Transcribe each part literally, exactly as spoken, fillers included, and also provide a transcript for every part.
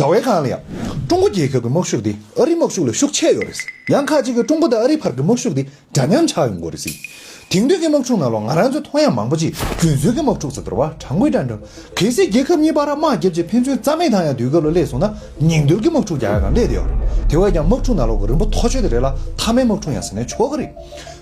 ཟླ་བའི་སྒང་ལ་ཡང་ཀྲུང་གོ་རྒྱལ་ཁབ་ཀྱི་དམག་ཤུགས་དེ་ཨ་རིའི་དམག་ཤུགས་ལས་ཤུགས་ཆེ་ཡོད་རེད། ཡང་ཁག་ཅིག་གིས་ཀྲུང་གོ་དང་ཨ་རིའི་བར་གྱི་དམག་ཤུགས་དེ་འདྲ་མཉམ་ཆགས་ཡོང་གི་རེད་ཟེར། དེང་དུས་ཀྱི་དམག་འཁྲུག་ནང་ལོགས་ང་རང་ཚོས་མཐོང་ཡ་མང་པོ་ཅིག་རྒྱུན་སྲོལ་གྱི་དམག་འཁྲུག་ཟེར་འདུག་ར་བ། དྲང་པོའི་དྲང་དྲང་། གལ་སྲིད་རྒྱལ་ཁབ་གཉིས་བར་དམག་བརྒྱབ་རྗེས་ཕན་ཚུན་རྩ་མེད་བཏང་ཡ་དུས་སྐབས་ལ་སླེབས་སོང་ན། ཉིང་རྡུལ་གྱི་དམག་འཁྲུག་རྒྱག་ཡ་གང་ལས་དེ་ཡོད་རེད། དེ་བས་ཀྱང་དམག་འཁྲུག་ནང་ལོགས་ཀྱི་རིམ་པ་མཐོ་ཤོས་དེ་རེད་ལ། མཐའ་མའི་དམག་འཁྲུག་ཡང་ཟེར་ན་ཆོག་གི་རེད།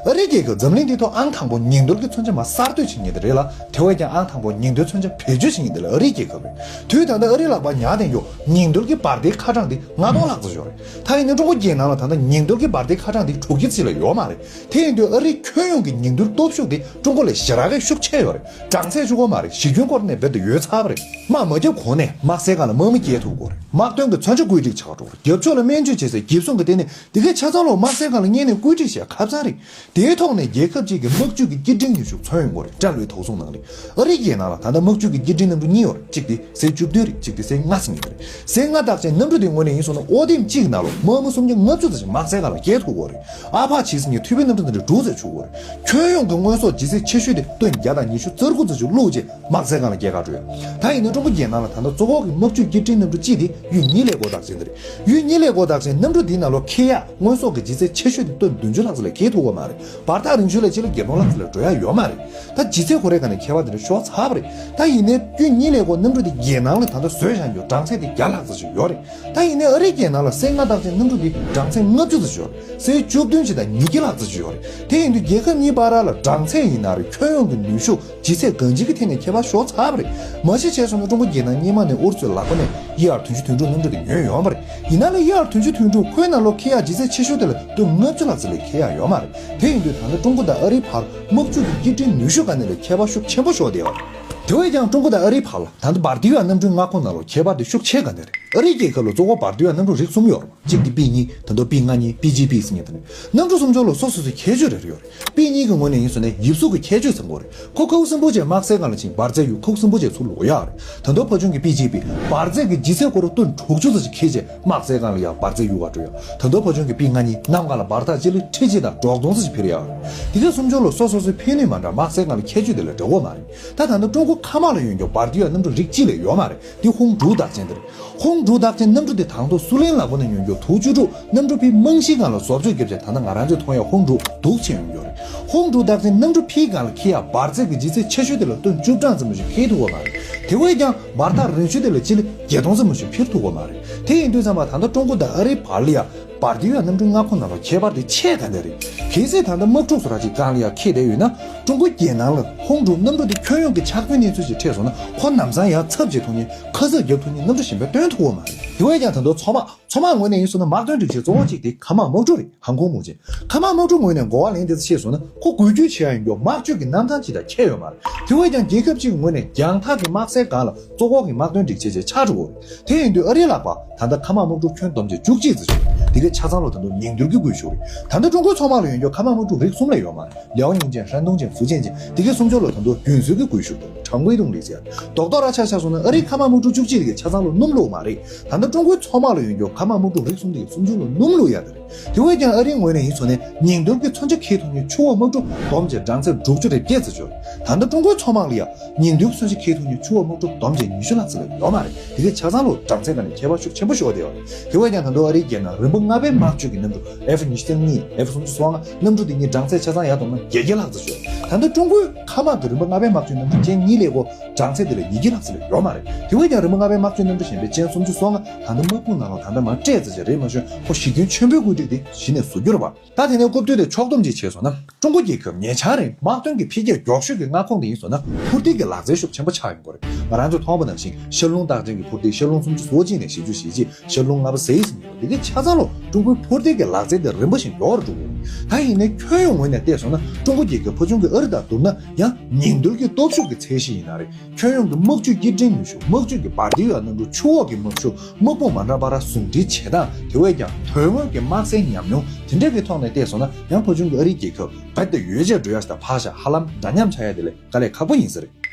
ཨ་རིའི་རྒྱལ་ཁབ་འཛམ་གླིང་འདིའི་ཐོག་ཨང་དང་པོ་ཉིང་རྡུལ་གྱི་མཚོན་ཆ་མར་གསར་གཏོད་བྱེད་མཁན་དེ་རེད་ལ། དེ་བས་ཀྱང་ཨང་དང་པོ་ཉིང་རྡུལ་མཚོན་ཆ་བེད་སྤྱོད་བྱེད་མཁན་དེ་ལ་ཨ་རིའི་རྒྱལ་ཁབ་རེད། དུས་ད་ལྟ་ཨ་རི་ལག་པ་ཉར་བསྡད་མཁན་ཉིང་རྡུལ་གྱི་འབར་མདེལ་ཁ་གྲངས་དེ་ལྔ་སྟོང་ལྷག་ཙམ་ཡོད་རེད། ད་ཡིན་ན་ཀྲུང་གོ་རྒྱལ་ནང་ལ་ད་ལྟ་ཉིང་རྡུལ་གྱི་འབར་མདེལ་ཁ་གྲངས་དེ་དྲུག་ཅུ་ཙམ་ལས་ཡོད་མ་རེད། དེ་ཡིན་དུས་ཨ་རིའི་ཁྱོན་ཡོངས་ཀྱི་ཉིང་རྡུལ་སྟོབས་ཤུགས་དེ་ཀྲུང་གོ་ལས་ཞེ་དྲག་གི་ཤུགས་ཆེ་ཡོད་རེད། གྲངས་ཚད་ཆོག་གི་མ་རེད། གཞི་ཁྱོན་སྐོར་ནས་རྦད་དེ་ཡོལ་ཚར་བ་རེད། དམག་མ་བརྒྱབ་གོང་ནས་དམག་སའི་སྒང་ལ་དམག་མི་སྐྱེལ་ཐུབ་དགོས་རེད། དམག་དོན་གྱི་མཚོན་ཆ་བཀོད་སྒྲིག་བྱ་དགོས་རེད། རྒྱབ་ཕྱོགས་ལ་སྨན་བཅོས་བྱེད་སའི་འགྱིབ་སོང་གི་ལྟེ་གནས་དེ་གའི་ཆ་ཚང་ལོ་དམག་སའི་སྒང་ལ་སྔོན་ནས་བཀོད་སྒྲིག་བྱས་ཁ་ཚང་རེད། དེའི་ཐོག་ནས་རྒྱལ་ཁབ་ཅིག་གི་དམག་ཇུས་ཀྱི་སྐྱིལ་ཀྲུང་ནུས་ཤུགས་མཚོན་ཡོང་གི་རེད། སྤྲ་ལོའི་དོགས་ཟོན་ནང་ལ་ཨ་རིའི་རྒྱལ་ནང་ལ་ད་ལྟ་དམག་ཇུས་ཀྱི་སྐྱིལ་ཀྲུང་ནམ་གྲངས་གཉིས་ཡོད་རེད། གཅིག་དེ་སའི་བཅུ་བདུན་རེད། གཅིག་དེ་སའི་ལྔ་ཟིན་ཡོད་རེད། སའི་ལྔ་རྟགས་ཅན་གནམ་གྲུ་དེ་དངོས་གནས་ཡིན་སོང་ན་ཨོ་དེམ་གཅིག་ནང་ལ་དམག་མི་སུམ་བརྒྱ་ལྔ་བཅུ་ཙམ་ཞིག་དམག་སའི་སྒང་ལ་སྐྱེལ་ཐུབ་ཀྱི་རེད། ཨ་ཕ་བྱས་ཟིན་གྱི་མཐུད་དཔེ་གནམ་གྲུ་དེ་འདྲ་དྲུག་ཙམ་ཆུག་གི་རེད། ཁྱོན་ཡོངས་ཀྱི་དངོས་ཟོག་ལྗིད་ཚད་ཆེ་ཤོས་དེ་ཏོན་བརྒྱ་དང་ཉི་ཤུ་རྩ་དགུ་ཙམ་ཞིག་བླུགས་རྗེས་དམག་སའི་སྒང་ལ་སྐྱེལ་ག་འགྲོ་ཡ། ད་ཡིན་ན་ཀྲུང་གོ་རྒྱལ་ནང་ལ་ད་ལྟ་གཙོ་འཁོར་གྱི་དམག་ཇུས་སྐྱིལ་ཀྲུང་གནམ་གྲུ་གཅིག་དེ་ཡུ་གཉིས་ཀླད་ཀོར་རྟགས་ཅན་དེ་རེད། ཡུ་གཉིས་ཀླད་ཀོར་རྟགས་ཅན་གནམ་གྲུ་དེའི་ནང་ལོགས་འཁྱེར་ཡག་དངོས་ཟོག་གི་ལྗིད་ཚད་ཆེ་ཤོས་དེ་ཏོན་བདུན་ཅུ་ལྷག་ཙམ་ལས་འཁྱེར་ཐུབ་ཀྱི་མ་རེད། བར་ཐག་རིང་ཤོས་ལ་སྤྱི་ལེ་བརྒྱད་སྟོང་ལྷག་ཙམ་ལས་འགྲོ་ཡ་ཡོད་མ་རེད། ད་ལྗིད་ཚད་ཁོ་རའི་སྒང་ནས་ཁྱད་པར་དེ་འདྲ་ཤོར་ཚར་བ་རེད། ད་ཡིན་ནའི་ཡུ་གཉིས་ཀླད་ཀོར་གནམ་གྲུ་དེ་རྒྱལ་ནང་ལ་ད་ལྟ་བཟོས་བཞག་རྒྱུ་གྲངས་ཚད་དེ་བརྒྱ་ལྷག་ཙམ་ཞིག་ཡོད་རེད། ད་ཡིན་ནའི་ཨ་རིའི་རྒྱལ་ནང་ལ་སའི་ལྔ་རྟགས་ཅན་གནམ་གྲུ་དེ་གྲངས་ཚད་ལྔ་བཅུ་ཙམ་ཞིག་ཡོད་རེད། སའི་བཅུ་བདུན་ཅིག་དང་ཉིས་བརྒྱ་ལྷག་ཙམ་ཞིག་ཡོད་རེད། དེ་ཡིན་དུས་རྒྱལ་ཁབ་གཉིས་བར་ལ་གྲངས་ཚད་ཡིན་ན་རེད། ཁྱོན་ཡོངས་ཀྱི་ནུས་ཤུགས་ལྗིད་ཚད་གང་ཅིའི་ཐད་ནས་ཁྱད་པར་ཤོར་ཚར་བ་རེད། མ་གཞི་བྱས་སོང་ན་ཀྲུང་གོ་རྒྱལ་ནང་སྔོན་མ་ནས་ཨུ་རུ་སུའི་ལག་པ་ནས་ཨེ་ཨར་བདུན་ཅུ་དོན་དྲུག་གནམ་གྲུ་དེ་ཉོས་ཡོད་པ་རེད། ཡིན་ན་ལས་ཨེ་ཨར་བདུན་ཅུ་དོན་དྲུག་ཁོའི་ནང་ལོགས་འཁྱེར་ཡག་ལྗིད་ཚད་ཆེ་ཤོས་དེ་ལ་ཏོན་ལྔ་བཅུ་ལྷག་ཙམ་ལས་འཁྱེར་ཡག་ཡོད་མ་རེད། དེ་ཡིན་དུས་ད་ལྟ་ཀྲུང་གོ་དང་ཨ་རིའི་བར་དམག་ཇུས་ཀྱི་སྐྱིལ་ཀྲུང་ནུས་ཤུགས་སྒང་ནས་ལས་ཁྱད་པར་ཤུགས་ཆེན་པོ་ཤོར་བསྡད་ཡོད་རེད། དེ་བས་ཀྱང་ཀྲུང་གོ་དང་ཨ་རིའི་བར་ལ་ད་ལྟ་བར་དུ་ཡོད་གནམ་གྲུའི་མངའ་ཁོངས་ནང་ལོགས་ཁྱད་པར་དེ་ཤུགས་ཆེ་ག་ནས་རེད། ཨ་རིའི་རྒྱལ་ཁབ་ལ་གཙོ་བོ་བར་དུ་ཡོད་གནམ་གྲུ་རིགས་གསུམ་ཡོད་རེད། གཅིག་དེ་པི་གཉིས། ད་དུང་པི་ལྔ་གཉིས། པི་ཇི་པི་ཟེར་མཁན་དེ་ནི། གནམ་གྲུ་སུམ་ཅུ་ལ་སོ་སོ་སོའི་ཁྱད་ཆོས་རེ་རེ་ཡོད་རེད། པི་གཉིས་ཀྱི་ངོས་ནས་ཡིན་སོང་ན་ཡིབ་གཟུགས་ཀྱི་ཁྱད་ཆོས་ཟེར་དགོས་རེད། ཁོ་ཁ་དབུགས་སིམ་པོ་བྱས་དམག་སའི་སྒང་ལ་ཕྱིན་འབར་རྫས་གཡུག་ཁ་དབུགས་སིམ་པོ་བྱས་ཚུར་ལོག་ཡག་རེད། ད་དུང་ཕར་ཕྱོགས་ཀྱི་པི་ཇི་པི་འབར་རྫས་ཀྱི་ལྗིད་ཚད་ཁོ་རང་ཏོན་དྲུག་ཅུ་ཙམ་ཞིག་འཁྱེར་བྱས་དམག་སའི་སྒང་ལ་ཡང་འབར་རྫས་གཡུག་ག་འགྲོ་ཡག་ད་དུང་ཕར་ཕྱོགས་ཀྱི་པི་ལྔ་གཉིས་གནམ་གང་ལ་འབར་ཐག་སྤྱི་ལེ་ཁྲི་གཅིག་དང་དྲུག་སྟོང་ཙམ་ཞིག་འཕུར་ཡག་རེད། དེ་གའི་སུམ་ཅུ་ལ་སོ་སོ་སོའི་ཕན་ནུས་མ་འདྲ་དམག་སའི་སྒང་ལ་ཁྱད་ཆོས་དེ་ལས་འདྲ་བོ་མ་རེད། ད་ད་ལྟ་ཀྲུང་གོ་མཁའ་དམག་ལ་ཡོད་མཁན་བར་དུ་ཡོད་གནམ་གྲུ་རིགས་གཅིག་ལས་ཡོད་མ་རེད། དེ་ཧུང་ཀྲུའུ་རྟགས་ཅན་དེ་རེད། ཧུང་ཀྲུའུ་རྟགས་ཅན་གནམ་གྲུ་དེ་དང་ཐོག་སུའུ་ལེན་ལག་པ་ནས་ཉོ་རྒྱུ་དྲུག་ཅུ་དྲུག་གནམ་གྲུ་ཕིའི་རྨང་གཞིའི་སྒང་ལ་བཟོ་བཅོས་བརྒྱབ་བྱས་ད་ལྟ་ང་རང་ཚོས་མཐོང་ཡག་ཧུང་ཀྲུའུ་དྲུག་ཅན་ཡོང་རྒྱུ་རེད། ཧུང་ཀྲུའུ་རྟགས་ཅན་གནམ་གྲུ་ཕིའི་སྒང་ལ་འཁྱེར་ཡག་འབར་རྫས་ཀྱི་ལྗིད་ཚད་ཆེ་ཤོས་དེ་ལ་ཏོན་བཅུ་གྲངས་ཙམ་ཞིག་འཁྱེར་ཐུབ་པ་མ་རེད། དེ་བས་ཀྱང་འབར་ཐག་རིང་ཤོས་དེ་ལ་སྤྱི་ལེ་བརྒྱད་སྟོང་ཙམ་ཞིག་འཕུར་ཐུབ་པ་མ་རེད། དེ་ཡིན་དུས་ཙམ་པ་ད་ལྟ་ཀྲུང་གོ་དང་ཨ་རིའི་བར་ལ་ཡང་བར་དུ་ཡོད་གནམ་གྲུའི་མངའ་ཁོངས་ནང་ལ་ཁྱད་པར་དེ་ཆེ་ག་འདྲ་རེད། གལ་སྲིད་ད་ལྟ་དམག་འཁྲུག་བཟོ་འདྲ་ཅིག་སྒང་ལ་ཡང་འཁེལ་བསྡད་ཡོད་ན། ཀྲུང་གོ་རྒྱལ་ནང་ལ་ཧུང་ཀྲུའུ་གནམ་གྲུ་དེ་ཁྱོན་ཡོངས་ཀྱི་ཆག་སྐྱོན་གནས་ཚུལ་ཞིག་འཕྲད་སོང་ན་ཁོ་ནམ་སང་ཡང་ཚབ་བྱེད་ཐུབ་མཁན་ཁ་གསབ་རྒྱབ་ཐུབ་མཁན་གནམ་གྲུ་གཞན་པ་སྟོན་ཐུབ་པ་མ་རེད། དེ་བས་ཀྱང་ད་དུང་མཚོ་དམག་མཚོ་དམག་ངོས་ནས་ཡིན་སོང་ན་དམག་དོན་སྒྲིག་ཆས་གཙོ་བོ་གཅིག་དེ་མཁའ་དམག་དམག་གྲུ་རེད། ཧང་ཀོང་མུའུ་ཅན། མཁའ་དམག་དམག་གྲུ་ངོས་ནས་གོ་བ་ལེན་བསྡད་ས་ཤེས་སོང་ན་ཁོ་འགུལ་སྐྱོད་བྱེད་ཡ་ཡོད་མཁན་དམག་སྤྱོད་ཀྱི་གནམ་ཐང་ཅིག་དང་ཁྱད་ཡོད་མ་རེད། དེ་བས་ཀྱང་རྒྱལ་ཁབ་གཅིག་གི་ངོས་ནས་རྒྱང་ཐག་གི་དམག་སའི་སྒང་ལ་གཙོ་འཁོར་གྱི་དམག་དོན་སྒྲིག་ཆས་ཅིག་ཆགས་འགྲོ་གི་རེད། དེ་ཡིན་དུས་ཨ་རིའི་ལག་པ་ད་ལྟ་མཁའ་དམག་དམག་གྲུ་ཁྱོན་བསྡོམས་བྱས་བཅུ་གཅིག་ཙམ་བྱུང་། དེ་གའི་ཆ་ཚང་ལོ་ད་དུང་ཉིང་རྡུལ་གྱི་སྒུལ་ཤུགས་རེད། ད་ལྟ་ཀྲུང་གོའི་མཚོ་དམག་ལ་ཡོད་རྒྱུ་མཁའ་དམག་དམག་གྲུ་རིགས་གསུམ་ལས་ཡོད་མ་རེད། ལེའོ་ཉིང་ཅན། ཧྲན་ཏུང་ཅན། ཧྥུའུ་ཅན་ཅན། དེ་གའི་སུམ་ཅུ་ལོ་ད་དུང་རྒྱུན་སྲོལ་གྱི་སྒུལ་ཤུགས་དང་དྲང་པོའི་ཏུང་ལི་ཟེར། རྡོག་རྡོག་ར་ཆ་བཞག་སོང་ན་ཨ་རིའི་མཁའ་དམག་དམག་གྲུ་བཅུ་གཅིག་དེ་གའི་ཆ་ཚང་ལོ་སྣུམ་བླུགས་མ་རེད། ད་ལྟ་ཀྲུང་གོའི་མཚོ་དམག་ལ་ཡོད་རྒྱུ་མཁའ་དམག་དམག་གྲུ་རིགས་གསུམ་དེ་གའི་སུམ་ཅུ་ལོ་སྣུམ་བླུགས་ཡ་དེ་རེད། དེ་བས་ཀྱང་ཨ་རིའི་ངོས་ནས་ཡིན་སོང་ན་ཉིང་རྡུལ་གྱི་མཚོན་ཆ་འཁྱེར་ཐུབ་མཁན་ཆུ་འོག་དམག་གྲུ་བསྡོམས་བྱས་གྲངས་ཚད་དྲུག་ཅུ་རེ་བརྒྱད་ཙམ་ཡོད། ད་ལྟ་ཀྲུང་གོའི་མཚོ་དམག་ལ་ཡང་ཉིང་རྡུལ་མཚོན་ཆ་འཁྱེར་ཐུབ་མཁན་ཆུ་འོག་དམག་གྲུ་བསྡོམས་བྱས་ཉི་ཤུ་ལྷག་ཙམ་ལས་ཡོད་མ་རེད། དེ་གའི་ཆ་ཚང་ལོ་གྲངས་ཚད་ཀ་ནས་ཁྱད་པར་ཤུགས་ཆེན་པོ་ཤོར་བསྡད་ཡོད་རེད། དེ་བས་ཀྱང་ད་དུང་ཨ་རིའི་རྒྱལ་ནང་རིམ་པ་ལྔ་པའི་དམག་ཇུས་ཀྱི་གནམ་གྲུ་ཨེཕ་ཉི་ཤུ་རྩ་གཉིས། ཨེཕ་སུམ་ཅུ་སོ་ལྔ། གནམ་གྲུ་དེ་གཉིས་གྲངས་ཚད་ཆ་ཚང་ཡར་བསྡོམས་ན་བརྒྱད་བརྒྱ་ལྷག་ཙམ་ཡོད། ད་ལྟ་ཀྲུང་གོའི་མཁའ་དམག་གི་རིམ་པ་ལྔ་པའི་དམག་ཇུས་གནམ་གྲུ་ཅན་གཉིས་ཀླད་ཀོར་གྲངས་ཚད་དེ་ལས་ཉིས་བརྒྱ་ལྷག་ཙམ་ལས་ཡོད་མ་རེད། དེ་བས་ཀྱང་རིམ་པ་ལྔ་པའི་དམག་ཇུས་གནམ་གྲུ་གཞན་པའི་ཅན་སུམ་ཅུ་སོ་ལྔ་ད་ལྟ་དམག་དཔུང་ནང་ལ་ད་ལྟ་མར་སྤྲད་ཙམ་ཞིག་རེད་མ་བྱུང་། ཁོ་གཞི་ཁྱོན་ཆེན་པོའི་བཀོད་སྒྲིག་དེ་གཞི་ནས་བཟོ་རྒྱུ་རེད་པ། ད་དེ་ནས་རྐུབ་སྟོད་དེ་ཕྱོགས་བསྡོམས་ཅིག་བྱས་སོང་ན། ཀྲུང་གོ་རྒྱལ་ཁབ་ཉེ་ཆར་རིང་དམག་དོན་གྱི་འཕེལ་རྒྱས་མགྱོགས་ཤོས་ཀྱི་མངའ་ཁོངས་དེ་ཡིན་སོང་ན་འཕུར་མདེལ་གྱི་ལག་རྩལ་ཤུགས་ཆེན་པོ་ཆགས་ཡོང་གི་རེད། ང་རང་ཚོས་མཐོང་བ་ནང་བཞིན་ཤར་རླུང་རྟགས་ཅན་གྱི་འཕུར་མདེལ་ཤར་རླུང་སུམ་ཅུ་སོ་གཅིག་ནས་བཞི་བཅུ་ཞེ་གཅིག་ཤར་རླུང་ལྔ་པ་ཟེར་ཡིན་ཟེར་གྱི་འདུག་འདི་གའི་ཆ་ཚང་ལོ་ཀྲུང་གོའི་འཕུར་མདེལ་གྱི་ལག་རྩལ་དེ་རིམ་པ་བཞིན་མགྱོགས་རུ་འགྲོ་གི་རེད། ད་ཡིན་ནའི་ཁྱོན་ཡོངས་ངོས་ནས་བལྟས་སོང་ན་ཀྲུང་གོ་རྒྱལ་ཁབ་ཕོ་ཆུང་གི་ཨ་རི་དང་བསྡུར་ན་ཡང་ཉིང་རྡུལ་གྱི་སྟོབས་ཤུགས་ཀྱི་ཚད་གཞི་ཡིན་ན་རེད། ཁྱོན་ཡོངས་ཀྱི་དམག་ཇུས་སྐྱིལ་ཀྲུང་ནུས་ཤུགས། དམག་ཇུས་ཀྱི་འབར་མདེལ་ཡང་གནམ་གྲུ། ཆུ་འོག་གི་དམག་ཤུགས། དམག་དཔུང་མ་འདྲ་བར་ཟུང་འབྲེལ་བྱེད་སྟངས། དེ་བས་ཀྱང་དོན་དངོས་ཀྱི་དམག་སའི་ཉམས་མྱོང་དེ་འདྲ་གི་ཐོག་ནས་བལྟས་སོང་ན་ཡང་ཕོ་ཆུང་གི་ཨ་རིའི་རྒྱལ་ཁབ་རྦད་དེ་ཡོལ་བྱས་འགྲོ་ཡ་ཞིག་དང་ཕར་བཞག་ཧ་ལམ་འདྲ་མཉམ་ཆགས་ཡ་དེ་ལས་དཀའ་ལས་ཁག་པོ་ཡིན་ས་རེད།